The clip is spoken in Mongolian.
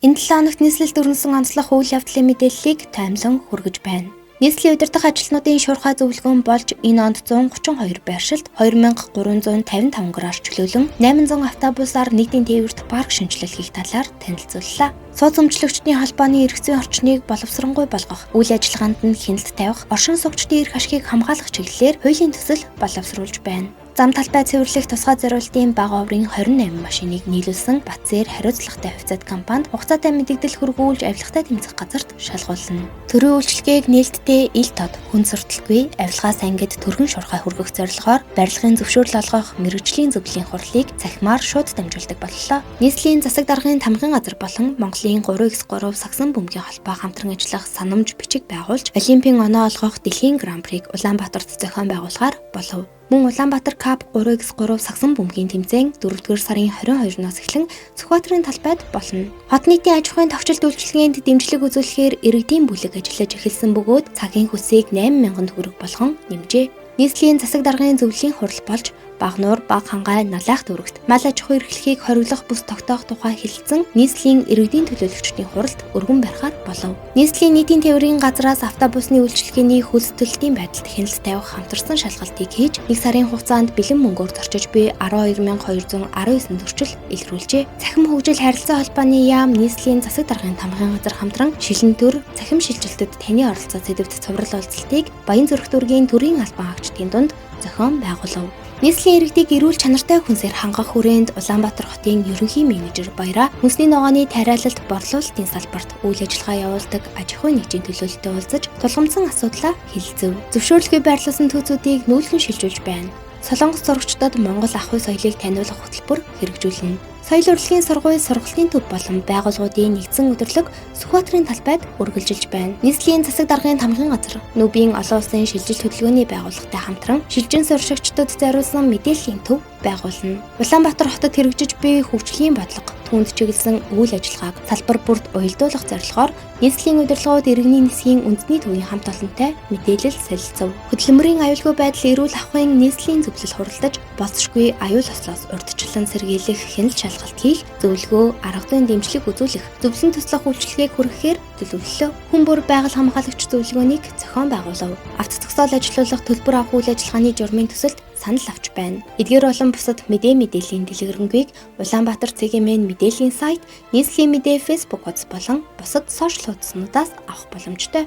Энэ 7 хоногт нийслэлд өрнөсөн онцлог үйл явдлын мэдээллийг таймлан хүргэж байна. Нийслэлийн удирдах ажилтнуудын шуурхай зөвлөгөөн болж энэ онд 132 байршилд 2355 гараар чөлөөлөн 800 автобусаар нийтийн тээвэрт парк шинэчлэл хийх талаар танилцууллаа. Сууц өмчлөгчдийн холбооны эрх зүйн орчныг боловсронгуй болгох, үйл ажиллагаанд нь хяналт тавих, оршин суугчдын эрх ашгийг хамгаалах чиглэлээр хуулийн төсөл боловсруулж байна. Зам талбай цэвэрлэх тусгай зориултын бага оврын 28 машиныг нийлүүлсэн Батзээр хариуцлагатай хувьцаат компанид хугацаатай мэдэгдэл хүргүүлж авилгатай тэмцэх газарт шалгуулна. Төрийн үйлчилгээг нээлттэй ил тод хүн сурталгүй авилгаас ангид түргэн шуурхай хүргэх зорилгоор барилгын зөвшөөрөл олгох мэргэжлийн зөвлөлийн хурлыг цахимаар шууд дамжуулдаг боллоо. Нийслэлийн засаг даргын тамгын газар болон Монголын 3x3 сагсан бөмбөгийн холбоо хамтран ажиллах санамж бичиг байгуулж Олимпийн оноо олгох дэлхийн гран-приг Улаанбаатарт зохион байгуулахаар болов. Мөн Улаанбаатар Cup 3x3 сагсан бөмбөгийн тэмцээн 4-р сарын 22-наас эхлэн Сүхбаатарын талбайд болно. Хот нийтийн аж ахуйн товчлолт үйлчилгээнд дэмжлэг үзүүлэхээр иргэдийн бүлэг ажиллаж эхэлсэн бөгөөд цагийн хүсийг 8000 төгрөг болгон нэмжээ. Нийслэлийн засаг даргын зөвлөлийн хурал болж Багнуур, Баг хангай, Налайх дүүрэгт мал аж ахуй эрхлэхийг хориглох бүс тогтоох тухай хэлэлцэн нийслэлийн иргэдийн төлөөлөгчдийн хуралд өргөн барихаар болов. Нийслэлийн нийтийн тээврийн газраас автобусны үйлчилгээний хөлсөлтийн байдалд хяналт тавих хамтарсан шалгалтыг хийж нэг сарын хугацаанд бэлэн мөнгөөр зорчиж буй 12219 зөрчил илрүүлжээ. Цахим хөгжил харилцаа холбооны яам нийслэлийн засаг даргын тамгын газар хамтран шилэн төр цахим шилжилтэд таны оролцоо сэдэвт цуврал уулзалтыг Баян-Зүрх дүүргийн төрийн албан хаагчдын дунд зохион байгуулав. Нийслэлийн иргэдийг эрүүл чанартай хүнсээр хангах хүрээнд Улаанбаатар хотын ерөнхий менежер Баяраа хүнсний ногооны тариалалт борлуулалтын салбарт үйл ажиллагаа явуулдаг аж ахуйн нэгжийн төлөөлөлтөй уулзаж тулгамдсан асуудлаа хэлэлцэв. Зөвшөөрлгүй байрлуулсан түүцүүдийг нүүлгэн шилжүүлж байна. Солонгос зурагчдад Монгол ахуй соёлыг таниулах хөтөлбөр хэрэгжүүлнэ. Соёл урлагийн сургууль, сургалтын төв болон байгууллагуудын нэгдсэн өдөрлөг Сүхбаатарын талбайд үргэлжилж байна. Нийслэлийн засаг даргын тамгын газар Нүбийн олон улсын шилжилт хөдөлгөөний байгууллагатай хамтран шилжин суршигчдад зориулсан мэдээллийн төв байгуулна. Улаанбаатар хотод хэрэгжиж буй хөгжлийн бодлого, түүнд чиглэсэн үйл ажиллагааг салбар бүрд уялдуулах зорилгоор нийслэлийн удирдлагууд иргэний нисхийн үндэсний төвийн хамт олонтой мэдээлэл солилцов. Хөдөлмөрийн аюулгүй байдал эрүүл ахуйн нийслэлийн зөвлөл хуралдаж болцсошгүй аюул ослоос урьдчилан сэргийлэх хяналт шалгалт хийх, зөвлөгөө, арга зүйн дэмжлэг үзүүлэх, зөвлөн туслах үйлчилгээг хүргэхээр төлөвлөлөө. Хүн бүр байгаль хамгаалагч зөвлөгөөнийг зохион байгуулав. Авто зогсоол ажилуулах төлбөр авах үйл ажиллагааны журмын төсөлд санал авч байна. Эдгээр болон бусад мэдээ мэдээллийн дэлгэрэнгүйг Улаанбаатар цэгийн мэдээллийн сайт, нийслэлийн мэдээ Facebook хуудас болон бусад сошиал хуудаснуудаас авах боломжтой.